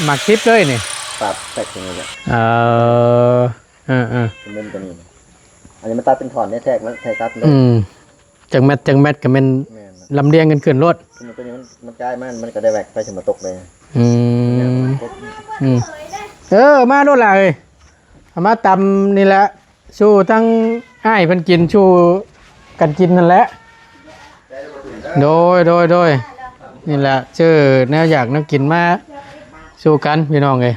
ໝາກສິບເລີຍນີ້ ປັບແທກຕົວນີ້ແຫຼະ. ເອີ ເອີໆ ມັນຕົວນີ້ ອັນນີ້ມັນຕັດເປັນທ່ອນເດ້ ແທກມັນ ແທກຕັດເລີຍ. ອືມ ຈັກແມັດ ຈັກແມັດກໍແມ່ນ ແມ່ນ ລຳລຽງກັນຂຶ້ນໂລດ. ຕົວນີ້ມັນ ມັນກາຍມາ ມັນກໍໄດ້ແວັກໄປ ຊິມາຕົກເລີຍ. ອືມ ອືມ ເອີ ມາໂລດລະເອີຍ ເອົາມາຕຳນີ້ແຫຼະ ສູ່ທັງອ້າຍເພິ່ນກິນ ສູ່ກັນກິນນັ້ນແຫຼະ. ໂດຍ ໂດຍ ໂດຍ ນີ້ແຫຼະ ຊື້ແນວຢາກແນວກິນມາສູ່ກັນ ພີ່ນ້ອງເອີຍ.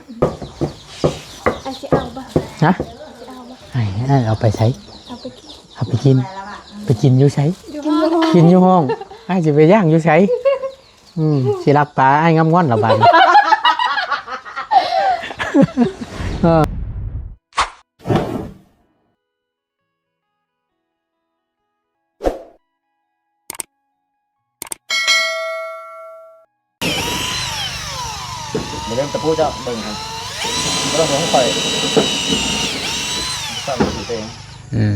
ອ້າຍຊິເອົາບໍ່? ຮະ? ອ້າຍ ອ້າຍເອົາໄປໃສ? ເອົາໄປກິນ ເອົາໄປກິນ ໄປກິນຢູ່ໃສ? ກິນຢູ່ຫ້ອງ ກິນຢູ່ຫ້ອງ. ອ້າຍຊິໄປຍ່າງຢູ່ໃສ? ອືມ ຊິລັກປາອ້າຍງາມງ່ອນລະບາດນີ້. ເອີ. ບໍ່ໄດ້ຕະປູເຈົ້າເບິ່ງຫັ້ນ ບໍ່ຕ້ອງຂອງຂ້ອຍ ສ້າງເອງ. ອືມ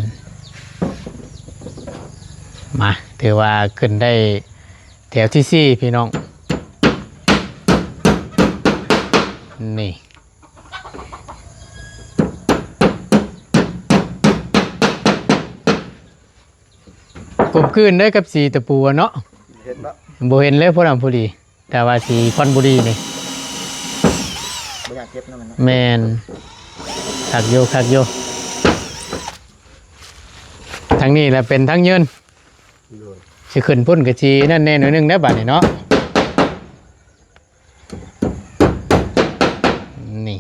ມາ ຖືວ່າຂຶ້ນໄດ້ແຖວທີສີ່ ພີ່ນ້ອງ ນີ້. ກົມກືນເດ້ກັບສີຕະປູເນາະ ເຫັນບໍ່? ບໍ່ເຫັນເລີຍ ຜູ້ດຳຜູ້ດີ ແຕ່ວ່າສີຄອນບູລີນີ້ ບໍ່ຢາກເກັບນຳມັນເນາະ. ແມ່ນ ຄັກຢູ່ ຄັກຢູ່. ທາງນີ້ລະເປັນທາງຍືນ ໂດຍ ຊິຂຶ້ນພຸ້ນກໍຊິນັ້ນແດ່ໜ້ອຍໜຶ່ງເດ້ບາດນີ້ເນາະ. ນີ້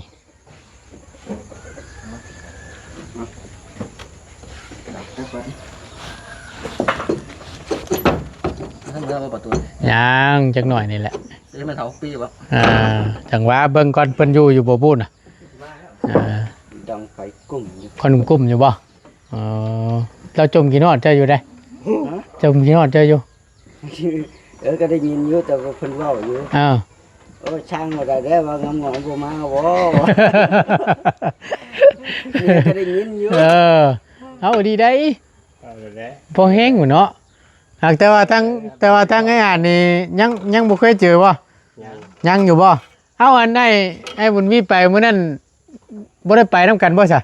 ຍັງຈັກໜ້ອຍນີ້ແຫຼະ ເອີ ແມ່ນເຖົ້າປີບໍ່? ອ່າ ຈັງຫວະເບິ່ງກ່ອນ ເພິ່ນຢູ່ຢູ່ບໍ່ພຸ້ນນະ. ອ່າ ດັງໄຟກຸ້ມຢູ່ ຄົນກຸ້ມຢູ່ບໍ່? ອໍ ລາວຈົ່ມຄິດຮອດເຈົ້າຢູ່ເດ້. ຮະ? ຈົ່ມຄິດຮອດເຈົ້າຢູ່. ເອີ ກໍໄດ້ຍິນຢູ່ ແຕ່ວ່າເພິ່ນເວົ້າຢູ່. ອ້າວ ໂອ້ຍ ຊ່າງບໍ່ໄດ້ແລ້ວ ວ່າງາມງອນບໍ່ມາບໍ່ ນີ້ກໍໄດ້ຍິນຢູ່. ເອີ ເອົາດີໄດ໋ ເອົາແຫຼະ ພໍແຮງຢູ່ເນາະ. ຫາກແຕ່ວ່າທາງ ແຕ່ວ່າທາງອ້າຍອາດນີ້ຍັງ ຍັງບໍ່ເຄີຍເຈີບໍ່? ຍັງ ຍັງຢູ່ບໍ່? ເອົາ ອັນອ້າຍ ອ້າຍບຸນມີໄປມື້ນັ້ນ ບໍ່ໄດ້ໄປນຳກັນບໍ່ຊະ? ບໍ່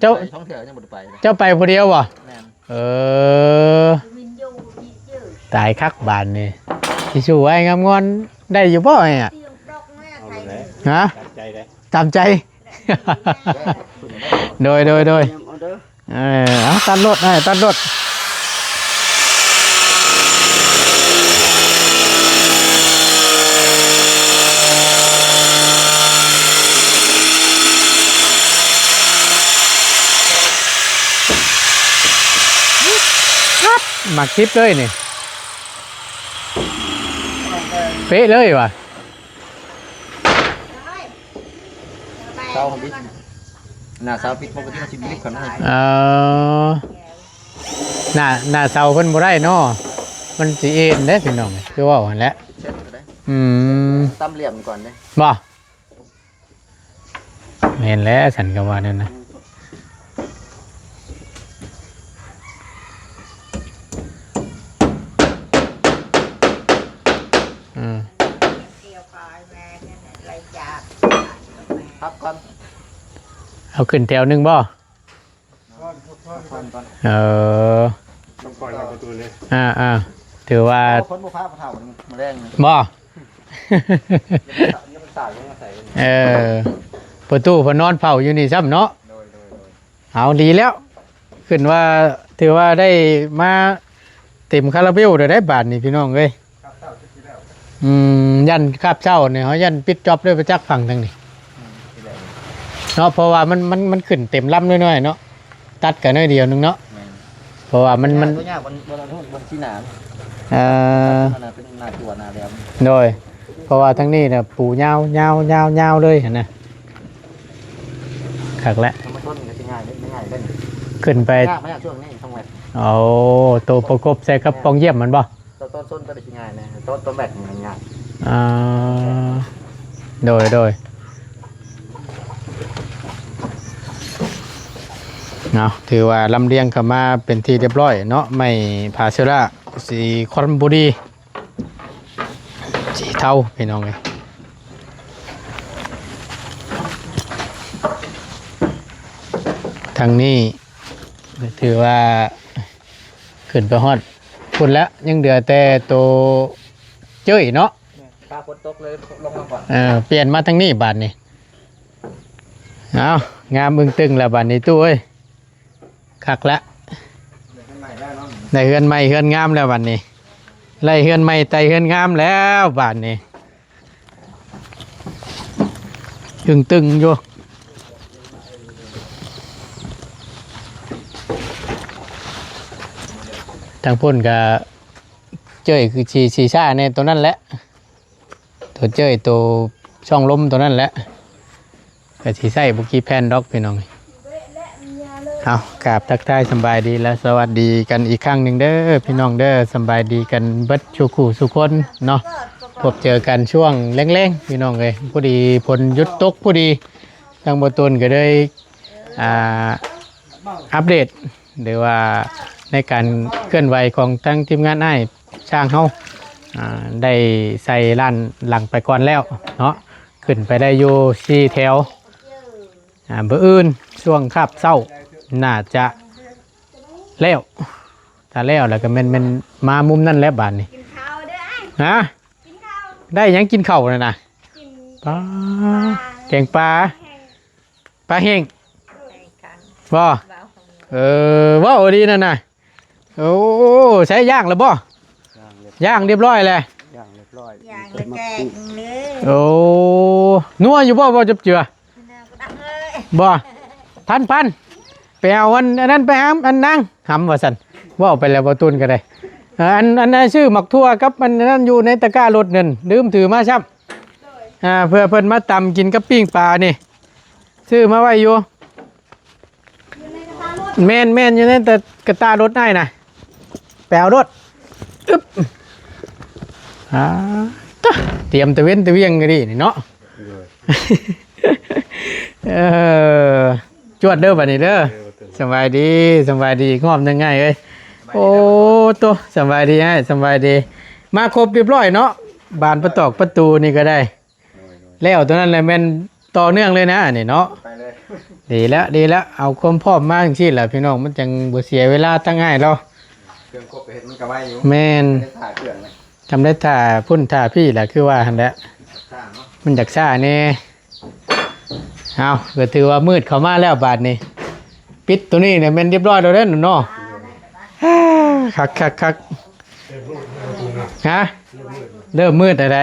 ເຈົ້າ ໄປສອງເທື່ອຍັງບໍ່ໄດ້ໄປເລີຍ. ເຈົ້າໄປຜູ້ດຽວບໍ່? ແມ່ນ ເອີ ຕາຍຄັກບາດນີ້ ຊິສູ້ອ້າຍງາມງອນໄດ້ຢູ່ບໍ່ອ້າຍ? ເອົາແຫຼະ ຮະ? ຕາມໃຈເດ້ ຕາມໃຈ. ໂດຍ ໂດຍ ໂດຍ ເອີ ເອົາ ຕັດລົດ ເອີ ຕັດລົດ. ໝາກສິບເລີຍນີ້ ເປະເລີຍວ່າ. ເສົາປິດ ໜ້າເສົາປິດ ປົກກະຕິເຮົາຊິບິດກ່ອນນະ. ເອີ ໜ້າ ໜ້າເສົາເພິ່ນບໍ່ໄດ້ເນາະ ມັນຊິເອັນເດ້ພີ່ນ້ອງ ຄືເວົ້າຫັ້ນແຫຼະ. ເຊັດກໍໄດ້ ອືມ ຕຳຫຼ່ຽມກ່ອນເດ້ ບໍ່? ແມ່ນແຫຼະ ສັນກໍວ່ານັ້ນນະ. ອືມ ພັບກ່ອນ ເອົາຂຶ້ນແຖວໜຶ່ງບໍ່? ເອີ ຕ້ອງປ່ອຍເຂົ້າປະຕູເລີຍ. ອ່າໆ ຖືວ່າ ຄົນບໍ່ພາຜູ້ເຖົ້າມື້ແລງນີ້ ບໍ່? ເອີ ປະຕູເພິ່ນນອນເຝົ້າຢູ່ນີ້ຊ້ຳເນາະ. ໂດຍ ໂດຍ ໂດຍ ເອົາ ດີແລ້ວ ຂຶ້ນວ່າ ຖືວ່າໄດ້ມາເຕັມຄາລາເບວແລ້ວໄດ໋ບາດນີ້ ພີ່ນ້ອງເອີຍ. ອືມ ຢ້ານຄາບເຊົ້ານີ້ ເຮົາຢ້ານປິດຈອບເລີຍ ໄປຈັກຝັ່ງທາງນີ້ ອືມ ເນາະ ເພາະວ່າມັນ ມັນ ມັນຂຶ້ນເຕັມລຳນ້ອຍໆເນາະ ຕັດກັນໜ້ອຍດຽວໜຶ່ງເນາະ. ແມ່ນ ເພາະວ່າມັນ ມັນ ຍາກ ມັນ ມັນ ມັນຊິໜາ ເອີ ອັນນັ້ນເປັນໜ້າຕົວໜ້າແຫຼມ. ໂດຍ ເພາະວ່າທາງນີ້ນະປູຍາວ ຍາວ ຍາວ ຍາວເລີຍຫັ້ນນະ ຄັກແຫຼະ. ທຳມະຊົນກໍຊິງ່າຍເດ້ ງ່າຍເດ້ ຂຶ້ນໄປ ຍາກ ຍາກຊ່ວງນີ້ຕ້ອງແວັດ. ໂອ້ ໂຕປະກົບໃສ່ກັບປ່ອງຢ້ຽມມັນບໍ່? ຕອນ ຕອນຊົນກໍໄດ້ຊິງ່າຍແດ່ ຕອນ ຕອນແວັດນີ້ມັນຍາກ. ອ່າ ໂດຍ ໂດຍ ເອົາ ຖືວ່າລຳລຽງເຂົ້າມາເປັນທີ່ຮຽບຮ້ອຍເນາະ ໄມ້ພາເຊລາ ສີຄອນບູລີ ສີເທົາ ພີ່ນ້ອງເອີຍ. ທາງນີ້ຖືວ່າຂຶ້ນໄປຮອດພຸ້ນແລ້ວ ຍັງເຫຼືອແຕ່ໂຕເຈີ້ຍເນາະ. ແມ່ນ ຟ້າຝົນຕົກເລີຍລົງມາກ່ອນ. ເອີ ປ່ຽນມາທາງນີ້ບາດນີ້. ເອົາ ງາມອຶ້ງຕຶ້ງແລ້ວບາດນີ້ຕູ້ເອີຍ. ຄັກລະ ໄດ້ເຮືອນໃໝ່ແລ້ວເນາະ ໄດ້ເຮືອນໃໝ່ເຮືອນງາມແລ້ວບາດນີ້ ໄລ່ເຮືອນໃໝ່ໄຕ່ເຮືອນງາມແລ້ວບາດນີ້. ຕຶງໆຢູ່ ທາງພຸ້ນກະເຈີ້ຍຄືຊິ ຊິຊ້າແດ່ໂຕນັ້ນແຫຼະ ໂຕເຈີ້ຍ ໂຕຊ່ອງລົມໂຕນັ້ນແຫຼະ ກະຊິໃຊ້ບໍ່ກີ່ແຜ່ນດອກພີ່ນ້ອງ. ເອົາ ກາບທັກທາຍສຳບາຍດີ ແລະ ສະຫວັດດີກັນອີກຄັ້ງໜຶ່ງເດີພີ່ນ້ອງເດີ ສຳບາຍດີກັນເບິດສູ່ຄູ່ສູ່ຄົນເນາະ. ພົບເຈີກັນຊ່ວງແລງໆ ພີ່ນ້ອງເອີຍ ພໍດີຝົນຢຸດຕົກພໍດີ ທາງບໍ່ຕູນກະເລີຍ ອ່າ ອັບເດດ ຫຼືວ່າໃນການເຄື່ອນໄຫວຂອງທາງທີມງານອ້າຍຊ່າງເຮົາ ອ່າ ໄດ້ໃສ່ລ້ານຫຼັງໄປກ່ອນແລ້ວເນາະ ຂຶ້ນໄປໄດ້ຢູ່ສີ່ແຖວ. ອ່າ ມື້ອື່ນຊ່ວງຄາບເຊົ້າໜ້າຈະແລ້ວ ຖ້າແລ້ວແລ້ວກະແມ່ນ ແມ່ນມາມຸມນັ້ນແຫຼະບາດນີ້. ກິນເຂົ້າເດີອ້າຍ ຮະ ກິນເຂົ້າ ໄດ້ຫຍັງກິນເຂົ້ານັ້ນນະ? ກິນ ປາ ປາ ແກງປາ ແຫ້ງ ປາແຫ້ງ ໂດຍ ບໍ່ ເວົ້າ ເອີ ເວົ້າດີນັ້ນນະ. ໂອ້ ໃຊ້ຍ່າງແລ້ວບໍ່? ຍ່າງຮຽບ ຍ່າງຮຽບຮ້ອຍແລ້ວ ຍ່າງຮຽບຮ້ອຍ ຍ່າງແລ້ວແກງເລີຍ. ໂອ້ ນົວຢູ່ບໍ່ ບໍ່ຈັບເຈືອ ບໍ່? ທັນພັນ ໄປເອົາອັນ ອັນນັ້ນໄປຫາອັນນາງຫຳວ່າຊັ້ນ ເວົ້າໄປແລ້ວບໍ່ຕູນກະໄດ້. ເອີ ອັນ ອັນນັ້ນຊື້ໝາກຖົ່ວກັບອັນນັ້ນຢູ່ໃນຕະກ້າລົດນັ້ນ ລືມຖືມາຊ້ຳ. ອ່າ ເພື່ອເພິ່ນມາຕຳກິນກັບປີ້ງປານີ້ ຊື້ມາໄວ້ຢູ່. ແມ່ນໆ ຢູ່ໃນຕະ ກະຕ່າລົດອ້າຍນະ ໄປເອົາໂລດ. ອຶບ ອ່າ ຕະ ຕຽມຕະເວັນຕະວຽງກະດີນີ້ເນາະ. ໂດຍ ເອີ ຈວດເດີບາດນີ້ເດີ. ສະບາຍດີ ສະບາຍດີອີກຮອບໜຶ່ງອ້າຍເອີຍ. ໂອ້ໂຕ ສະບາຍດີອ້າຍ ສະບາຍດີ. ມາຄົບຮຽບຮ້ອຍເນາະ ບານປະຕອກປະຕູນີ້ກະໄດ້. ໂດຍໆ ແລ້ວໂຕນັ້ນແຫຼະແມ່ນຕໍ່ເນື່ອງເລີຍນະ ອັນນີ້ເນາະ. ໄປເລີຍ ດີແລ້ວ ດີແລ້ວ ເອົາຄວາມພ້ອມມາຈັ່ງຊີ້ແຫຼະພີ່ນ້ອງ ມັນຈັ່ງບໍ່ເສຍເວລາທາງອ້າຍລາວ. ເຄື່ອງຄົບໄປເຮັດມັນກະໄວຢູ່. ແມ່ນ ໄດ້ຖ້າເຄື່ອງນະ ທຳໄດ້ຖ້າພຸ້ນຖ້າພີ້ແຫຼະ ຄືວ່າຫັ້ນແຫຼະ ມັນຢາກຊ້າແດ່. ເອົາ ກະຖືວ່າມືດເຂົ້າມາແລ້ວບາດນີ້ ປິດໂຕນີ້ນະແມ່ນຮຽບຮ້ອຍແລ້ວເດ້ເນາະ. ຄັກໆໆ ຮະ ເລີ່ມມືດແລ້ວໃດ.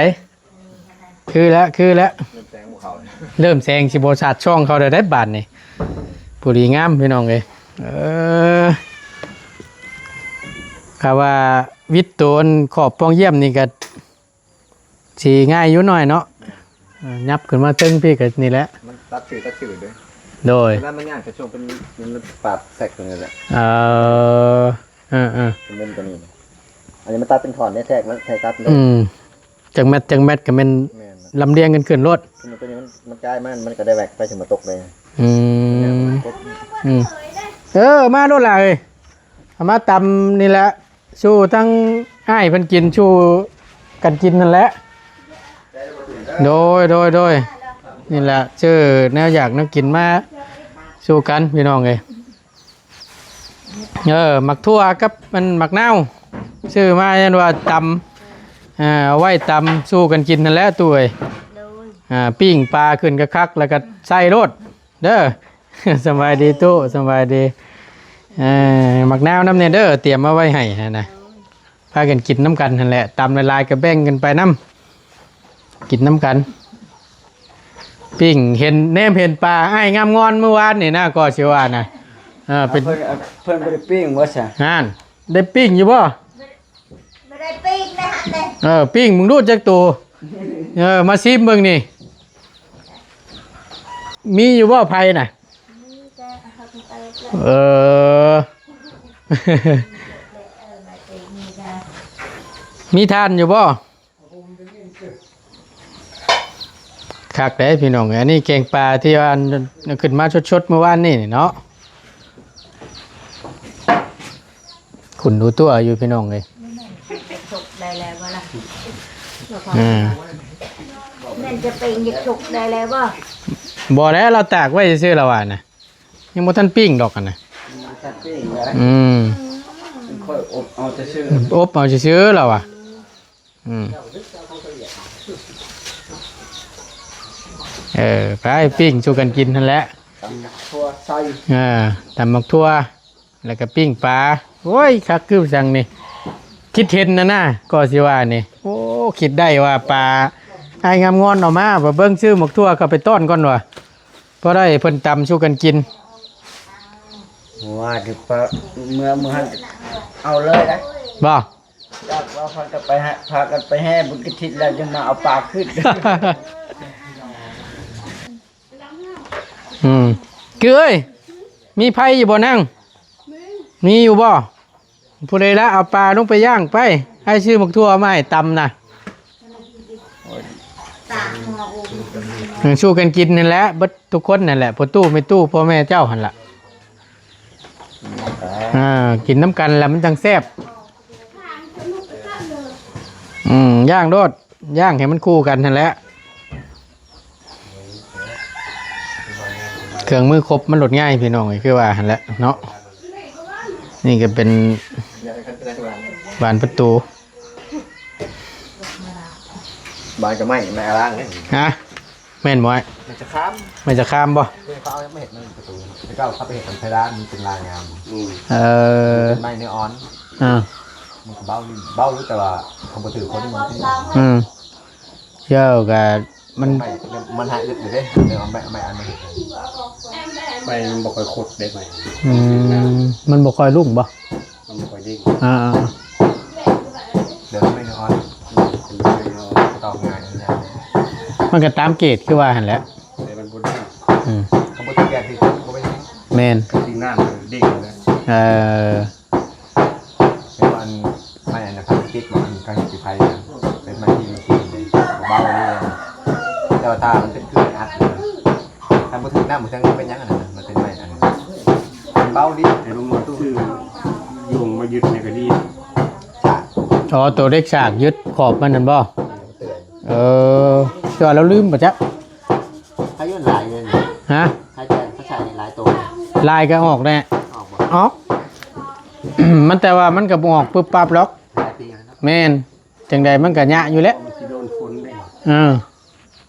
ຄືແລ້ວ ຄືແລ້ວ ເລີ່ມແສງບໍ່ເຂົ້າ ເລີ່ມແສງຊິບໍ່ສາດສ່ອງເຂົ້າແລ້ວໄດ໋ບາດນີ້. ພໍດີງາມພີ່ນ້ອງເອີຍ. ເອີ ຖ້າວ່າວິດໂຕນຂອບປ່ອງຢ້ຽມນີ້ກະຊິງ່າຍຢູ່ໜ້ອຍເນາະ. ເອີ ຫຍັບຂຶ້ນມາເທິງພີ້ກະນີ້ແຫຼະ ມັນຕັດຊື່ຕັດຊື່ເດ້. ໂດຍ ເວລາມັນຍ່າງກະຊ່ວງເປັນ ມັນປາດແຊກຕົງນີ້ແຫຼະ. ເອີ ເອີໆ ເປັນໂຕນີ້ ອັນນີ້ມັນຕັດເປັນທ່ອນເດ້ ແທກ ແທກຕັດເດ້. ອືມ ຈັກແມັດຈັກແມັດກະແມ່ນ ແມ່ນ ລຳລຽງກັນຂຶ້ນໂລດ. ໂຕນີ້ມັນ ມັນກາຍມາ ມັນກະໄດ້ແວັກໄປ ຊິມາຕົກເດ້. ອືມ ອືມ ເອີ ມາໂລດຫຼາຍ ເອົາມາຕຳນີ້ແຫຼະ ສູ່ທັງອ້າຍເພິ່ນກິນ ສູ່ກັນກິນຫັ້ນແຫຼະ. ໂດຍ ໂດຍ ໂດຍ ນີ້ແຫຼະ ຊື້ແນວຢາກແນວກິນມາສູ່ກັນພີ່ນ້ອງເອີຍ. ເອີ ໝາກຖົ່ວກັບມັນໝາກນາວ ຊື້ມາຢ້ານວ່າຕຳ ເອີ ເອົາໄວ້ຕຳສູ່ກັນກິນຫັ້ນແຫຼະຕູ້ເອີຍ. ໂດຍ ອ່າ ປີ້ງປາຂຶ້ນຄັກໆ ແລ້ວກະໃສ່ໂລດເດີ. ສະບາຍດີຕູ້ ສະບາຍດີ. ເອີ ໝາກນາວນຳແດ່ເດີ ຕຽມມາໄວ້ໃຫ້ຫັ້ນນະ. ພາກັນກິນນຳກັນຫັ້ນແຫຼະ ຕຳຫຼາຍໆກະແບ່ງກັນໄປນຳ ກິນນຳກັນ. ປີ້ງເຫັນ ແນມເຫັນປາອ້າຍງາມງອນມື້ວານນີ້ນະ ກໍຊິວ່ານະ. ເອີ ເປັນ ເພິ່ນ ເພິ່ນບໍ່ໄດ້ປີ້ງບໍ່ຊະ? ຫັ້ນ ໄດ້ປີ້ງຢູ່ບໍ່? ບໍ່ໄດ້ປີ້ງນະຫັ້ນເດ້. ເອີ ປີ້ງເບິ່ງດູຈັກໂຕ. ເອີ ມາຊີມເບິ່ງນີ້ ມີຢູ່ບໍ່ໄຟນະ? ມີແຕ່ເຮົາເປີດແລ້ວ. ເອີ ມີຖ່ານຢູ່ບໍ່? ຄັກເດ້ພີ່ນ້ອງ ອັນນີ້ແກງປາທີ່ວ່າຂຶ້ນມາສົດໆມື້ວານນີ້ເນາະ. ຂຸ້ນຮູ້ຕົວຢູ່ພີ່ນ້ອງເອີຍ. ສຸກໄດ້ແລ້ວບໍ່ລະ? ອ່າ ແມ່ນຈະເປັນຢາກສຸກໄດ້ແລ້ວບໍ່? ບໍ່ແລ້ວ ລາວຕາກໄວ້ຊື່ໆ ລາວວ່ານະ. ຍັງບໍ່ທັນປີ້ງດອກຫັ້ນນະ. ມັນຕັດປີ້ງແລ້ວ ອືມ ຂ້ອຍອົບເອົາຊື່ໆ ອົບເອົາຊື່ໆ ລາວວ່າ. ອືມ ເອີ ໄປປີ້ງສູ່ກັນກິນຫັ້ນແຫຼະ ຕຳໝາກຖົ່ວໃສ່ ເອີ ຕຳໝາກຖົ່ວ ແລ້ວກໍປີ້ງປາ. ໂອ້ຍ ຄັກຄືຈັ່ງນີ້ ຄິດເຫັນນະນະ ກໍຊິວ່ານີ້. ໂອ້ ຄິດໄດ້ວ່າປາອ້າຍງາມງອນເອົາມາ ບໍ່ເບິ່ງ ຊື້ໝາກຖົ່ວເຂົ້າໄປຕ້ອນກ່ອນວ່າ ພໍໄດ້ເພິ່ນຕຳສູ່ກັນກິນ. ວ່າຊິປາ ເມື່ອ ມື້ຫັ້ນເອົາເລີຍໄດ໋ ບໍ່? ຈັກວ່າພາກັນໄປຫາ ພາກັນໄປແຫ່ບຸນກະຖິນແລ້ວ ຈຶ່ງມາເອົາປາຂຶ້ນ. ອືມ ຄືເອີຍ ມີໄຟຢູ່ບໍ່ນາງ? ມີຢູ່ບໍ່? ຜູ້ໃດລະເອົາປາລົງໄປຍ່າງໄປ ໃຫ້ຊື້ໝາກຖົ່ວມາໃຫ້ຕຳນະ. ເອີ ສູ່ກັນກິນນັ້ນແຫຼະ ເບິດທຸກຄົນນັ້ນແຫຼະ ພໍ່ຕູ້ແມ່ຕູ້ ພໍ່ແມ່ເຈົ້າຫັ້ນລະ. ອ່າ ກິນນຳກັນລະມັນຈັ່ງແຊບ. ອືມ ຍ່າງໂລດ ຍ່າງໃຫ້ມັນຄູ່ກັນຫັ້ນແຫຼະ. ເຄື່ອງມືຄົບມັນໂລດງ່າຍພີ່ນ້ອງເອີຍ ຄືວ່າຫັ້ນແຫຼະເນາະ. ນີ້ກໍເປັນບານປະຕູ ບານກະໄມ້ ໄມ້ອາລາງເດ້. ຮະ? ແມ່ນບໍ່ອ້າຍ? ໄມ້ຈະຄາມ ໄມ້ຈະຄາມບໍ່? ເຂົາເອົາມາເຮັດເປັນປະຕູ ແຕ່ເກົ່າເຂົາໄປເຮັດເປັນເພດານ ມັນເປັນລາຍງາມ. ອືມ ເອີ ເປັນໄມ້ເນື້ອອ່ອນ. ອ່າ ມັນກໍເບົາຢູ່ ເບົາຢູ່ ແຕ່ວ່າຄັນບໍ່ຖືກຄົນມັນ ອືມ ເຈົ້າກໍມັນ ໄມ້ ມັນຫາອຶດຢູ່ເດ້ ເອົາໄມ້ ເອົາໄມ້ອັນມາເຮັດ ໄມ້ມັນບໍ່ຄ່ອຍຄົດເດ້ ໄມ້ ອືມ ມັນບໍ່ຄ່ອຍລຸ້ງບໍ່? ມັນບໍ່ຄ່ອຍເດ້ງ. ອ່າໆ ເດີນໄມ້ອ່ອນ ເປັນໄມ້ອ່ອນ ຕອກງ່າຍ ມັນກໍຕາມເກດຄືວ່າຫັ້ນແຫຼະ ແຕ່ມັນບໍ່ເດ້ງ. ອືມ ຄັນບໍ່ຖືກແດດຖືກຝົນກໍບໍ່ເປັນຫຍັງ. ແມ່ນ ຄັນດິນນ້ຳມັນເດ້ງຢູ່ແລ້ວ. ເອີ ເຫັນວ່າອັນ ໄມ້ອັນນັ້ນ ພລາສຕິກ ອັນການເຮັດໄຟນະ ເປັນໄມ້ທີ່ມັນເບາເລີຍ ແຕ່ວ່າຖ້າມັນເປັນຄືໄມ້ອັດນະ ຖ້າບໍ່ຖືກນ້ຳ ບໍ່ຖືກ ມັນເປັນຫຍັງອັນນັ້ນນະ ມັນເປັນໄມ້ອັນນັ້ນ ມັນເບົາດີ. ແຕ່ລຸງວ່າຊື້ໂຍງມາຍຶດນີ້ກໍດີ ສາກ. ອໍ ໂຕເຫຼັກສາກຍຶດຂອບມັນນັ້ນບໍ່? ເອີ ແຕ່ວ່າລາວລືມບໍ່ຈັກ. ພາຍຸຫຼາຍເລີຍນີ້. ຮະ? ພາຍຸ ພາຍຸຫຼາຍໂຕ. ຫຼາຍກໍອອກແຫຼະ. ອອກບໍ່? ອອກ. ມັນ ແຕ່ວ່າມັນກໍບໍ່ອອກປຶບປັບດອກ. ຫຼາຍປີແລ້ວເນາະ. ແມ່ນ. ຈັ່ງໃດມັນກໍຍະຢູ່ແຫຼະ. ມັນຊິໂດນຝົນເດ້. ເອີ.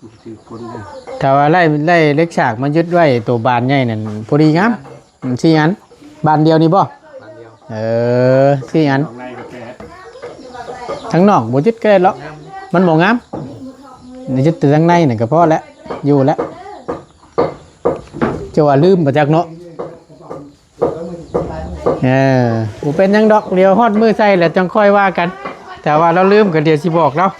ມັນຊິຖືກຝົນເດ້. ຖ້າວ່າໄດ້ ໄດ້ເຫຼັກສາກມາຍຶດໄວ້ໂຕບານໃຫຍ່ນັ້ນ ພໍດີງາມ. ອືມ ສີ່ອັນ. ບານດຽວນີ້ບໍ່? ບານດຽວ. ເອີ ສີ່ອັນ. ທາງນອກບໍ່ຍຶດກໍໄດ້ດອກ. ມັນບໍ່ງາມ. ຍຶດແຕ່ທາງໃນນີ້ກໍພໍແລ້ວ. ຢູ່ແລ້ວ. ເຈົ້າວ່າລືມບໍ່ຈັກເນາະ. ເອີ ບໍ່ເປັນຫຍັງດອກ. ດຽວຮອດມື້ໃສ່ແລ້ວຈັ່ງຄ່ອຍວ່າກັນ. ຖ້າວ່າລາວລືມກໍດຽວຊິບອກລາວ.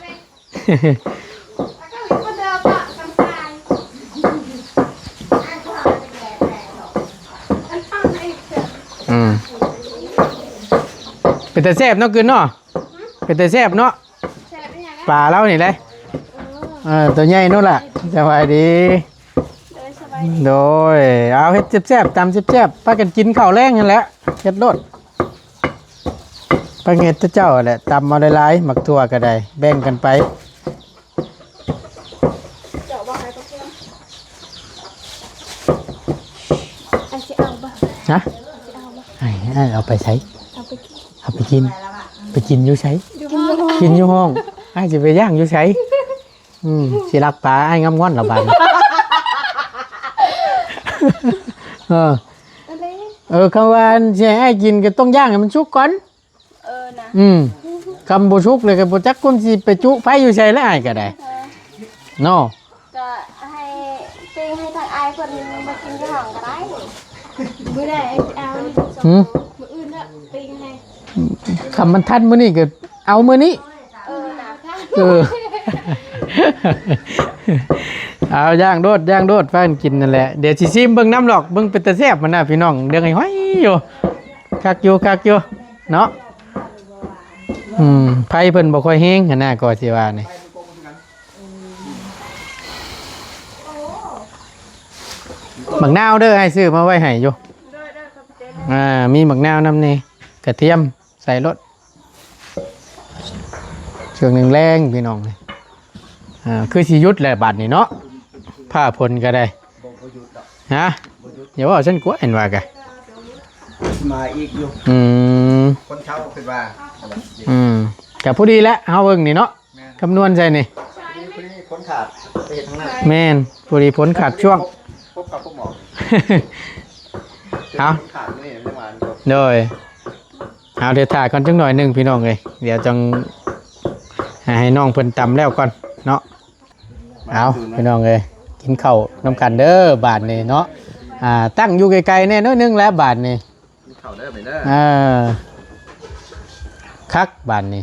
ອືມ ເປັນຕາແຊບເນາະ ກືນເນາະ. ເປັນຕາແຊບເນາະ. ປາລາວນີ້ແຫຼະ. ເອີ ໂຕໃຫຍ່ໂນນລະ. ສະບາຍດີ. ໂດຍ ສະບາຍດີ. ໂດຍ ເອົາເຮັດແຊບໆ ຕຳແຊບໆ ພາກັນກິນເຂົ້າແລງຫັ້ນແຫຼະ. ເຮັດໂລດ. ໄປເຮັດແຕ່ເຈົ້າແຫຼະ ຕຳເອົາຫຼາຍໆ ໝາກຖົ່ວກໍໄດ້ ແບ່ງກັນໄປ. ເຈົ້າບໍ່ໃຫ້ປະເຄມ ອັນຊິເອົາບໍ່? ຮະ? ຊິເອົາບໍ່? ໃຫ້ ໃຫ້ເອົາໄປໃສ? ເອົາໄປກິນ ເອົາໄປກິນ ໄປກິນຢູ່ໃສ? ຢູ່ຫ້ອງ ກິນຢູ່ຫ້ອງ. ອ້າຍຊິໄປຍ່າງຢູ່ໃສ? ອືມ ຊິລັກປາອ້າຍງາມງອນລະບາດນີ້. ເອີ ເອີ ຄຳວ່າຊິໃຫ້ອ້າຍກິນກໍຕ້ອງຍ່າງໃຫ້ມັນສຸກກ່ອນ. ເອີນະ ອືມ ຄຳບໍ່ສຸກເລີຍກໍບໍ່ຈັກຄົນຊິໄປຈຸໄຟຢູ່ໃສແລ້ວ ອ້າຍກໍໄດ້ ເອີ ເນາະ. ກໍໃຫ້ປີ້ງໃຫ້ທາງອ້າຍເພິ່ນມາກິນຢູ່ຫ້ອງກໍໄດ້. ມື້ໃດອ້າຍຊິເອົາ? ຫືມ? ມື້ອື່ນເດີ ປີ້ງໃຫ້. ຄຳມັນທັນມື້ນີ້ກໍເອົາມື້ນີ້. ເອີນະ ເອີ ເອົາ ຍ່າງໂລດ ຍ່າງໂລດ ພາກັນກິນນັ້ນແຫຼະ. ດຽວຊິຊີມເບິ່ງນຳດອກ ເບິ່ງເປັນຕາແຊບຫັ້ນນະພີ່ນ້ອງ. ເດືອງຫ້ອຍຢູ່ ຄັກຢູ່ ຄັກຢູ່ເນາະ. ອືມ ໄຟເພິ່ນບໍ່ຄ່ອຍແຮງຫັ້ນນະ ກໍຊິວ່ານີ້. ໝາກນາວເດີ ອ້າຍຊື້ມາໄວ້ໃຫ້ຢູ່. ອ່າ ມີໝາກນາວນຳນີ້ ກະທຽມໃສ່ໂລດ. ຊ່ວງແລງໆ ພີ່ນ້ອງ ອ່າ ຄືຊິຢຸດແຫຼະບາດນີ້ເນາະ ຟ້າຝົນກໍໄດ້. ບໍ່ ບໍ່ຢຸດດອກ. ຮະ? ບໍ່ຢຸດ ຢ່າເວົ້າຊັ້ນກວ່າ ເຫັນວ່າກະ ມາອີກຢູ່ ອືມ ຄົນເຖົ້າຄືວ່າ ອືມ ກະພໍດີແຫຼະ ເຮົາເບິ່ງນີ້ເນາະ ແມ່ນ ຄຳນວນໃສ່ນີ້ ພໍດີ ພໍດີຝົນຂາດ ໄປເຮັດທາງນັ້ນ ແມ່ນ ພໍດີຝົນຂາດຊ່ວງ ພົບກັບພົບໝໍ ເອົາ ຝົນຂາດມື້ນີ້ ໂດຍ ເອົາ ດຽວຖ້າກ່ອນຈັກໜ້ອຍໜຶ່ງພີ່ນ້ອງເອີຍ ດຽວຈັ່ງໃຫ້ນ້ອງເພິ່ນຕຳແລ້ວກ່ອນເນາະ ເອົາ ພີ່ນ້ອງເອີຍ ກິນເຂົ້ານຳກັນເດີບາດນີ້ເນາະ ອ່າ ຕັ້ງຢູ່ໄກໆແດ່ໜ້ອຍໜຶ່ງແຫຼະບາດນີ້ ກິນເຂົ້າເດີບາດນີ້ເດີ ເອີ ຄັກບາດນີ້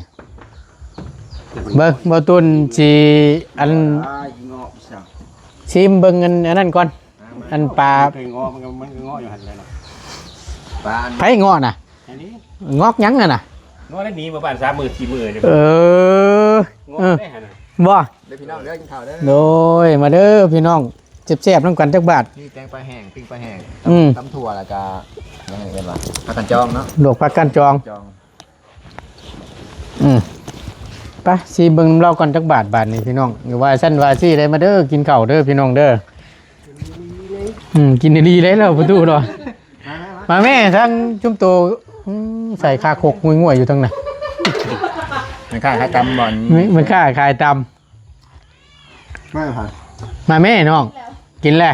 ເບິ່ງ ບໍ່ຕຸນຊິ ອັນ ອ່າ ອີເງາະ ຊິມເບິ່ງອັນ ອັນນັ້ນກ່ອນ ອ່າ ອັນປາ ມັນເຄີຍເງາະ ມັນກໍ ມັນກໍເງາະຢູ່ຫັ້ນແຫຼະເນາະ ປາ ໃຜເງາະນະ? ອັນນີ້ ງອກຫຍັງຫັ້ນນະ? ງອກໄດ້ໜີມາບ້ານສາມມື້ສີ່ມື້ນີ້ ເອີ ງອກໄດ້ຫັ້ນນະ ບໍ່ ເດີພີ່ນ້ອງເດີ ກິນເຂົ້າເດີ ໂດຍ ມາເດີພີ່ນ້ອງ ແຊບໆນຳກັນຈັກບາດ ມີແກງປາແຫ້ງ ປີ້ງປາແຫ້ງ ອືມ ຕຳຖົ່ວ ແລ້ວກະ ຫຍັງເອີ້ນວ່າ ຜັກກາດຈອງເນາະ ລວກຜັກກາດຈອງ ຈອງ ອືມ ໄປຊິເບິ່ງນຳລາວກ່ອນຈັກບາດ ບາດນີ້ພີ່ນ້ອງ ຢ່າວ່າຊັ້ນວ່າຊີ້ເລີຍ ມາເດີ ກິນເຂົ້າເດີພີ່ນ້ອງເດີ ອືມ ກິນດີໆເລີຍລາວປະຕູເນາະ ມາແມ່ ທາງຊຸມໂຕ ອືມ ໃສ່ຄາຄົກງວຍໆຢູ່ທາງນັ້ນ ແມ່ຄ້າຂາຍຕຳບໍ່ ແມ່ຄ້າຂາຍຕຳ ມາແມ່ນ້ອງ ກິນແຫຼະ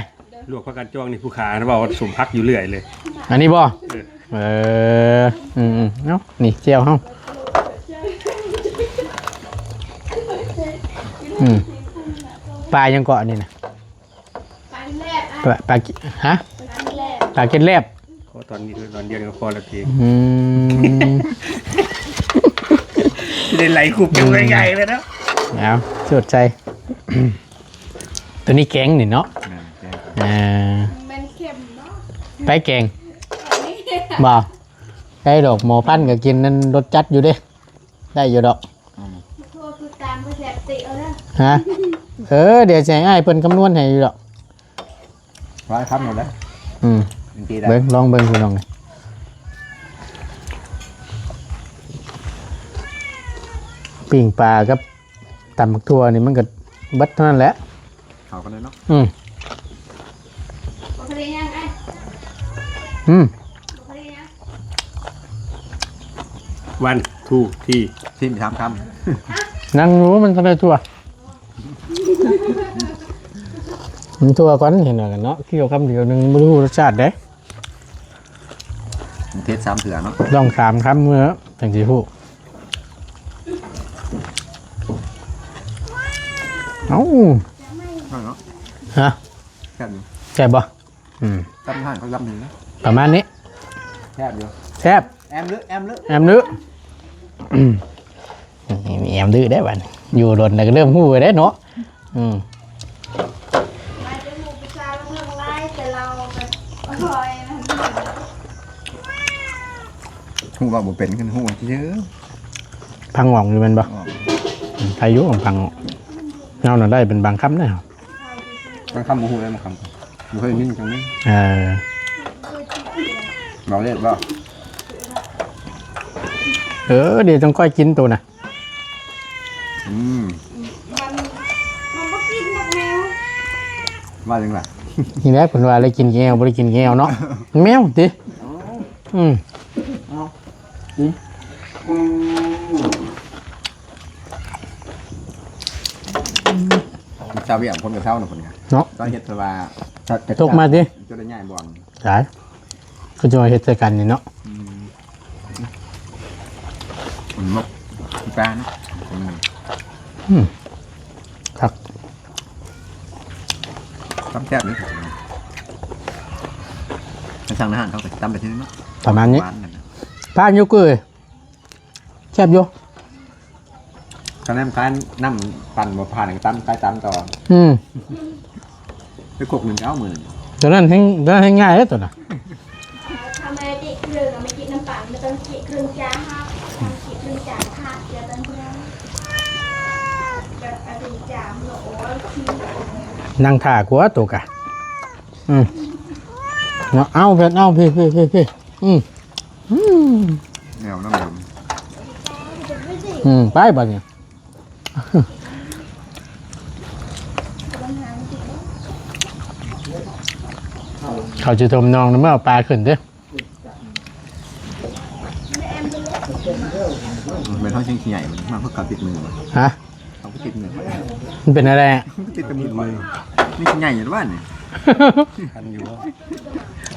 ລວກຜັກກາດຈອງນີ້ ຜູ້ຂ້າເວົ້າສົມພັກຢູ່ເລື້ອຍເລີຍ ອັນນີ້ບໍ່ ເອີ ເອີ ອືມໆ ເອົາ ນີ້ແຈ່ວເຮົາ ອືມ ປາຫຍັງເກາະອັນນີ້ນະ ປາ ປາ ປາ ຮະ ປາເກັດແລບ ຂໍຕອນນີ້ຕອນດຽວກໍພໍລະຕິ ອືມ ໄດ້ໄຫຼຄຸບກັນງ່າຍໆເລີຍເນາະ ເອົາ ສູດໃສ່ ຕົວນີ້ແກງນີ້ເນາະ ແມ່ນແກງ ເອີ ມັນເຄັມເນາະ ໄປແກງ ບໍ່ ໄດ້ດອກ ໝໍພັນກໍກິນນັ້ນລົດຈັດຢູ່ເດ້ ໄດ້ຢູ່ດອກ ອືມ ໂທດຄືຕາມບໍ່ແຊບຕິເອົາເດີ ຮະ ເອີ ດຽວຊິໃຫ້ອ້າຍເພິ່ນຄຳນວນໃຫ້ຢູ່ດອກ ຫຼາຍຄຳຢູ່ເດ້ ອືມ ເບິ່ງ ລອງເບິ່ງພີ່ນ້ອງ ປີ້ງປາກັບ ຕຳບັກຖົ່ວນີ້ມັນກໍເບິດເທົ່ານັ້ນແຫຼະ ເຂົ້າກັນເລີຍເນາະ ອືມ ບໍ່ໄດ້ຍັງ ອ້າຍ ອືມ ບໍ່ໄດ້ຍັງ ວັນ ທູ ທີ ຊີມສາມຄຳ ຍັງຢູ່ ມັນທັນໄດ້ທົ່ວ ມັນທົ່ວກ່ອນ ເຫັນວ່າກັນເນາະ ຄຽວຄຳດຽວໜຶ່ງບໍ່ຮູ້ລົດຊາດເດ້ ເທສສາມເທື່ອເນາະ ລອງສາມຄຳເມື່ອຈັ່ງຊິຮູ້ ເອົ້າ ນັ້ນເນາະ ຮະ ແຊບຢູ່ ແຊບບໍ່? ອືມ ຕຳຮ້ານເຂົາຕຳນີ້ນະ ປະມານນີ້ ແຊບຢູ່ ແຊບ ແອມລຶ ແອມລຶ ແອມລຶ ອືມ ມີແອມດື້ໄດ້ບັດນີ້ ຢູ່ດົນແລ້ວກໍເລີ່ມຮູ້ໄດ້ເນາະ ອືມ ຮູ້ເວົ້າບໍ່ເປັນ ຄັນຮູ້ຊື່ ຟັງອອກຢູ່ແມ່ນບໍ່? ອອກ ອືມ ໄດ້ຢູ່ ຟັງອອກ ເຮົານະໄດ້ເປັນບາງຄຳເດ້ ບາງຄຳບໍ່ຮູ້ເລີຍ ບາງຄຳບໍ່ເຄີຍໄດ້ຍິນຈັກເທື່ອ ເອີ ເວົ້າເລີຍບໍ່? ເອີ ດຽວຈັ່ງຄ່ອຍກິນໂຕນະ ອືມ ມັນ ມັນບໍ່ກິນດອກແມວ ວ່າຈັ່ງໃດ? ນີ້ແຫຼະເພິ່ນວ່າໄດ້ກິນແມວ ບໍ່ໄດ້ກິນແມວເນາະ ແມວຕິ ອໍ ອືມ ເອົາ ອືມ ຊາວວຽດຄົນກະເຊົານະ ເພິ່ນກະເນາະ ຕອນເຮັດເພິ່ນວ່າ ຕົກມາຕິ ຈົນໄດ້ຍ້າຍບ່ອນ ຫຼາຍ ຄືຈະມາເຮັດໃສ່ກັນນີ້ເນາະ ອືມ ມັນນົກ ປາເນາະ ອືມ ຄັກ ຕຳແຊບເດ້ ໄປສັ່ງອາຫານເຂົາກໍຊິຕຳແບບນີ້ເນາະ ປະມານນີ້ ຫວານກັນນະ ປາຢູ່ເກີຍ ແຊບຢູ່ ຄັນແມ່ນຂາຍນ້ຳປັ່ນບໍ່ຜ່ານກໍຕຳ ຂາຍຕຳຕໍ່ ອືມ ໄປກົກໜຶ່ງເອົາມື້ໜຶ່ງ ຕົວນັ້ນແຮງ ຕົວນັ້ນແຮງງ່າຍເດ້ຕົວນັ້ນ ຖ້າແມ່ຈິເຄື່ອງ ແມ່ຈິນ້ຳປັ່ນ ແມ່ຕ້ອງຈິເຄື່ອງຈານ ຖ້າຈິເຄື່ອງຈານຂາດ ເຈົ້າຕ້ອງເຄື່ອງ ແບບເອົາເປັນຈານ ໂອ້ຍ ຂີ້ ນັ່ງຖ້າກວ່າໂຕກະ ອືມ ເນາະ ເອົາເພິ່ນ ເອົາ ພີ້ ພີ້ ພີ້ ພີ້ ອືມ ອືມ ແນວນ້ຳດຳ ອືມ ໄປບາດນີ້ ອືມ ເຂົາຊິຖົມໜອງ ແລ້ວເມື່ອເອົາປາຂຶ້ນເດ້. ແມ່ນເຮົາຊິໃຫຍ່ ມັນມາເພາະເຂົາຕິດມືບໍ່? ຮະ? ເຂົາກໍຕິດມື ມັນເປັນແນວໃດ? ຕິດແຕ່ມືຂ້ອຍ ນີ້ຊິໃຫຍ່ຢູ່ວ່ານີ້ ຄັນຢູ່ບໍ່?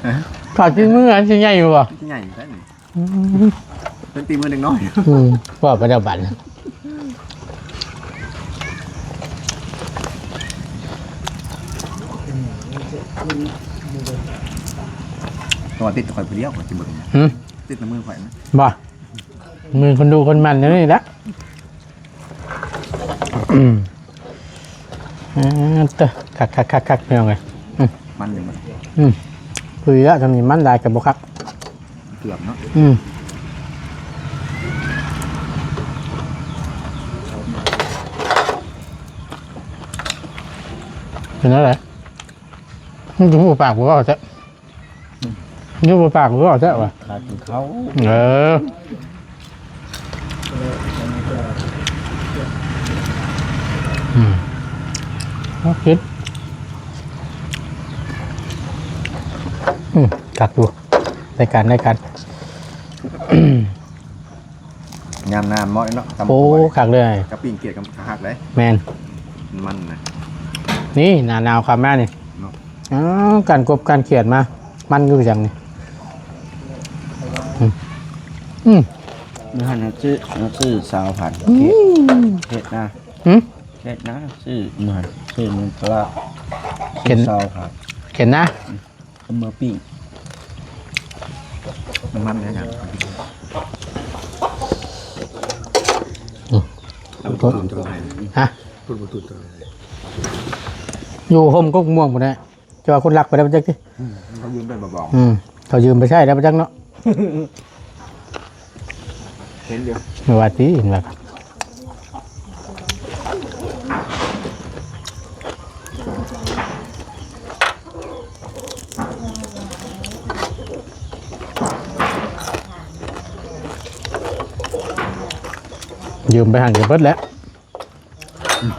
ຮະ? ເຂົາຕິດມື ອັນຊິໃຫຍ່ຢູ່ບໍ່? ຊິໃຫຍ່ຢູ່ໃສນີ້? ອືມ ເປັນຕີມືເດັກນ້ອຍ. ອືມ ເວົ້າໄປແລ້ວບັດ ແຕ່ວ່າຕິດແຕ່ຂ້ອຍຜູ້ດຽວ ຂ້ອຍຊິເບິ່ງ. ຫື? ຕິດແຕ່ມືຂ້ອຍນະ. ບໍ່ ມືຄົນດຸຄົນໝັ່ນຢູ່ນີ້ລະ. ອືມ ອ່າ ເຕີ ຄັກໆໆໆ ພີ່ນ້ອງເອີຍ. ອືມ ມັນຢູ່ມັນ ອືມ ຄືລະ ທຳນີ້ມັນຫຼາຍກໍບໍ່ຄັກ ເກືອບເນາະ. ອືມ ເປັນຈັ່ງໃດ? ມັນຈະຮູ້ປາກບໍ່ເວົ້າແທ້. ຢູ່ບໍ່ປາກບໍ່ເວົ້າແທ້ວ່າ ຂາກິນເຂົ້າ. ເອີ ອືມ ເອົາຄິດ ອືມ ຄັກຢູ່ ໄດ້ການ ໄດ້ການ. ຍາມໜາວເໝາະເນາະ ຕຳ ໂອ້ ຄັກເລີຍ ກັບປີ້ງກຽດກໍຄັກເດ້. ແມ່ນ ມັນນະ ນີ້ໜ້າໜາວເຂົ້າມານີ້ເນາະ. ອ້າວ ການກົບການຂຽດມາ ມັນຄືຫຍັງນີ້? ອືມ ອືມ ມື້ຫັ້ນເຮົາຊື້ ເຮົາຊື້ຊາວພັນ ອືມ ເຂດນາ ຫື? ເຂດນາ ຊື້ມື້ຫັ້ນ ຊື້ເງິນຕະຫຼາດ ເຂດ ຊື້ຊາວພັນ ເຂດນາ ອືມ ເອົາມາປີ້ງ ມັນແນ່ນອນ. ອືມ ເອົາໄປຕຸນຈັ່ງໃດ? ຮະ? ເອົາໄປຕຸນຈັ່ງໃດ? ຢູ່ຮົ່ມກົກມ່ວງພຸ້ນແຫຼະ. ເຈົ້າວ່າຄົນລັກໄປໄດ້ບໍ່ຈັກຕິ? ອືມ ເຂົາຢືມໄປບໍ່ບອກ. ອືມ ເຂົາຢືມໄປໃຊ້ໄດ້ບໍ່ຈັກເນາະ. ເຫັນຢູ່ ບໍ່ວ່າຕິ ເຫັນວ່າ ຢືມໄປຫັ້ນກໍເບິດແລ້ວ. ອືມ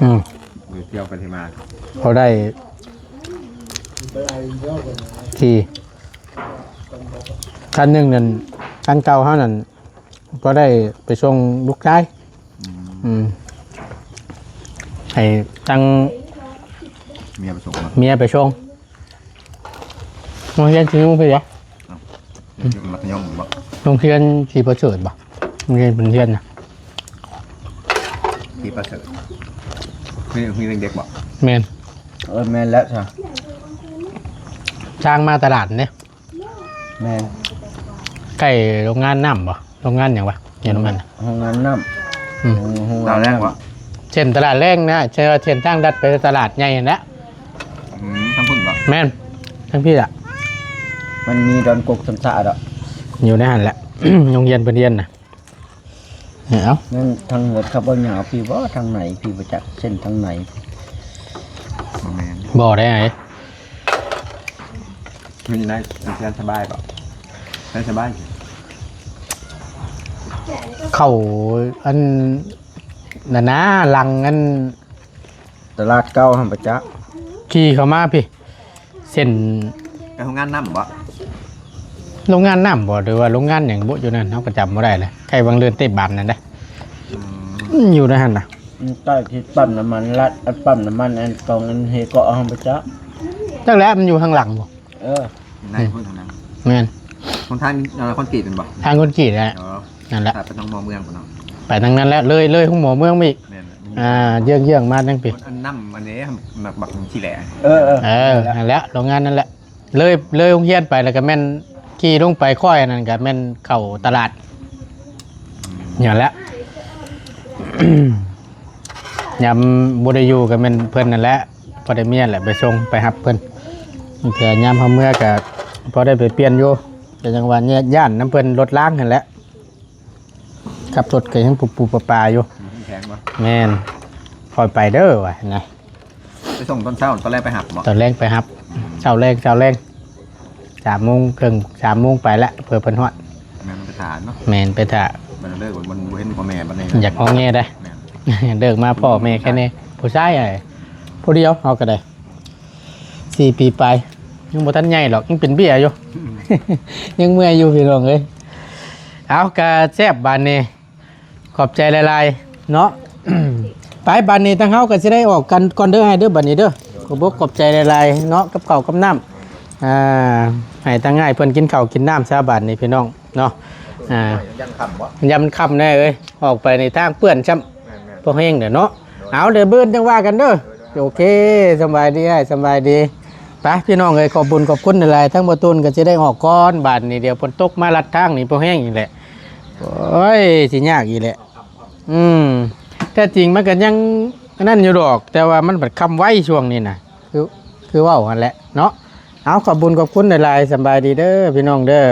ອືມ ໄປທ່ຽວໄປທີ່ມາ ພໍໄດ້ຂີ່ ຄັນໜຶ່ງນັ້ນ ຄັນເກົ່າເຮົານັ້ນ ພໍໄດ້ໄປສົ່ງລູກຊາຍ. ອືມ ອືມ ໃຫ້ທັງເມຍໄປສົ່ງ ເມຍໄປສົ່ງ. ໂຮງຮຽນຊິຢູ່ພີ້ເດ. ເອົ້າ ມັດທະຍົມບໍ່? ໂຮງຮຽນສີປະເສີດບໍ່? ໂຮງຮຽນເພິ່ນຮຽນນະ ສີປະເສີດ ມີ ມີເດັກໆບໍ່? ແມ່ນ ເອີ ແມ່ນແລ້ວຊະ ທາງມາຕະຫຼາດເດ້. ແມ່ນ ໃກ້ໂຮງງານນ້ຳບໍ່? ໂຮງງານຫຍັງວະ? ເອີ ໂຮງງານ ໂຮງງານນ້ຳ. ອືມ ໂຮງ ໂຮງງານນ້ຳ ຕະຫຼາດແລງວະ? ເສັ້ນຕະຫຼາດແລງນະ ໃຊ່ວ່າເສັ້ນທາງລັດໄປຕະຫຼາດໃຫຍ່ຫັ້ນແຫຼະ. ອືມ ທາງພຸ້ນບໍ່? ແມ່ນ ທາງພີ້ລະ ມັນມີດອນກົກຊຳຊະດອກ ຢູ່ໃນຫັ້ນແຫຼະ ໂຮງຮຽນເພິ່ນຮຽນນະ. ເອົ້າ ນັ້ນທາງເຮືອນເຂົາບໍ່ຍາວພີ້ບໍ່? ທາງໃນພີ້ບໍ່ຈັກ ເສັ້ນທາງໃນ ບໍ່ແມ່ນ ບໍ່ໄດ້. ເປັນຈັ່ງໃດ? ເຮືອນສະບາຍບໍ່? ເຮືອນສະບາຍ ເຂົ້າອັນນັ້ນນະ ຫຼັງອັນຕະຫຼາດເກົ່າຫັ້ນປະຈັກ ຂີ່ເຂົ້າມາພີ້ ເສັ້ນ ໄປໂຮງງານນ້ຳບໍ່? ໂຮງງານນ້ຳບໍ່ ຫຼືວ່າໂຮງງານຫຍັງບຸ ຢູ່ນັ້ນ ເຮົາກໍຈຳບໍ່ໄດ້ແລ້ວ ໃກ້ວັງເລີນເຕະບານນັ້ນເດ້. ອືມ ຢູ່ໃນຫັ້ນນະ ມັນໃກ້ທີ່ປ້ຳນ້ຳມັນລັດ ອັນປ້ຳນ້ຳມັນອັນກອງອັນເຮເກາະຫັ້ນປະຈັກ ຈັກແຫຼະ ມັນຢູ່ທາງຫຼັງບໍ່? ເອີ ໃນພຸ້ນທາງນັ້ນ ແມ່ນ ຫົນທາງ ເອີ ຄອນກຣີດແມ່ນບໍ່? ທາງຄອນກຣີດແຫຼະ. ອໍ ນັ້ນແຫຼະ ໄປທາງໝໍເມືອງພຸ້ນເນາະ ໄປທາງນັ້ນແຫຼະ ເລີຍ ເລີຍໂຮງໝໍເມືອງມາອີກ. ແມ່ນແຫຼະ ອ່າ ເຢື້ອງໆມາທາງພີ້ ອັນນ້ຳອັນນີ້ ບັກ ບັກຂີ້ແຫຼ. ເອີ ເອີ ເອີ ນັ້ນແຫຼະ ໂຮງງານນັ້ນແຫຼະ ເລີຍ ເລີຍໂຮງຮຽນໄປ ແລ້ວກໍແມ່ນຂີ່ລົງໄປຄ້ອຍອັນນັ້ນ ກໍແມ່ນເຂົ້າຕະຫຼາດ ອືມ ນັ້ນແຫຼະ. ຍາມບໍ່ໄດ້ຢູ່ກໍແມ່ນເພິ່ນນັ້ນແຫຼະ ພໍໄດ້ເມຍແຫຼະໄປສົ່ງໄປຮັບເພິ່ນ ບາງເທື່ອຍາມເຮົາເມືອກໍພໍໄດ້ໄປປ່ຽນຢູ່ ກໍຍັງວ່າຢ້ານນຳເພິ່ນລົດລາງຫັ້ນແຫຼະ ຂັບລົດກໍຍັງປູໆປາໆຢູ່. ແຂງບໍ່? ແມ່ນ ຄ່ອຍໄປເດີວ່ານະ. ໄປສົ່ງຕອນເຊົ້າ ຕອນແລງໄປຮັບບໍ່? ຕອນແລງໄປຮັບ ອືມ ເຊົ້າແລງ ເຊົ້າແລງ ສາມໂມງເຄິ່ງ ສາມໂມງໄປແລ້ວ ເພື່ອເພິ່ນຮອດ. ແມ່ນ ໄປຖ້າເນາະ. ແມ່ນ ໄປຖ້າ ບັດເລີກ ມັນບໍ່ເຫັນພໍ່ແມ່ບັດນີ້ ຢາກງໍແງໄດ໋. ແມ່ນ ເລີກມາພໍ່ແມ່ແຄ່ນີ້ ຜູ້ຊາຍ ຜູ້ດຽວ ເຮົາກໍໄດ້ ສີ່ປີປາຍ ຍັງບໍ່ທັນໃຫຍ່ດອກ ຍັງເປັນເບ້ຍຢູ່ ຍັງເມື່ອຍຢູ່ພີ່ນ້ອງເອີຍ. ເອົາ ກະແຊບບາດນີ້ ຂອບໃຈຫຼາຍໆເນາະ. ໄປ ບາດນີ້ທາງເຮົາກໍຊິໄດ້ອອກກັນກ່ອນເດີອ້າຍເດີ ບາດນີ້ເດີ. ຂອບອົກຂອບໃຈຫຼາຍໆເນາະ ກັບເຂົ້າກັບນ້ຳ. ອ່າ ໃຫ້ທາງອ້າຍເພິ່ນກິນເຂົ້າກິນນ້ຳຊະບາດນີ້ພີ່ນ້ອງເນາະ. ອ່າ ຢ້ານມັນຄ່ຳບໍ່? ຢ້ານມັນຄ່ຳແນ່ເອີຍ ອອກໄປໃນທາງເປື້ອນຊ້ຳ. ແມ່ນໆ ພໍແຮງແຫຼະເນາະ. ໂດຍ ເອົາ ດຽວມື້ອື່ນຈັ່ງວ່າກັນເດີ. ໂດຍໆ ໂອເຄ ສຳບາຍດີອ້າຍ ສຳບາຍດີ. ໄປພີ່ນ້ອງເອີຍ ຂອບບຸນຂອບຄຸນຫຼາຍໆ. ທາງບໍ່ຕູນກໍຊິໄດ້ອອກກ່ອນບາດນີ້ ດຽວຝົນຕົກມາລັດທາງນີ້ພໍແຮງອີກແຫຼະ. ໂອ້ຍ ຊິຍາກອີກແຫຼະ. ອືມ ແທ້ຈິງມັນກໍຍັງອັນນັ້ນຢູ່ດອກ ແຕ່ວ່າມັນບັດຄ່ຳໄວຊ່ວງນີ້ນະ ຄື ຄືເວົ້າຫັ້ນແຫຼະເນາະ. ເອົາ ຂອບບຸນຂອບຄຸນຫຼາຍໆ ສຳບາຍດີເດີພີ່ນ້ອງເດີ.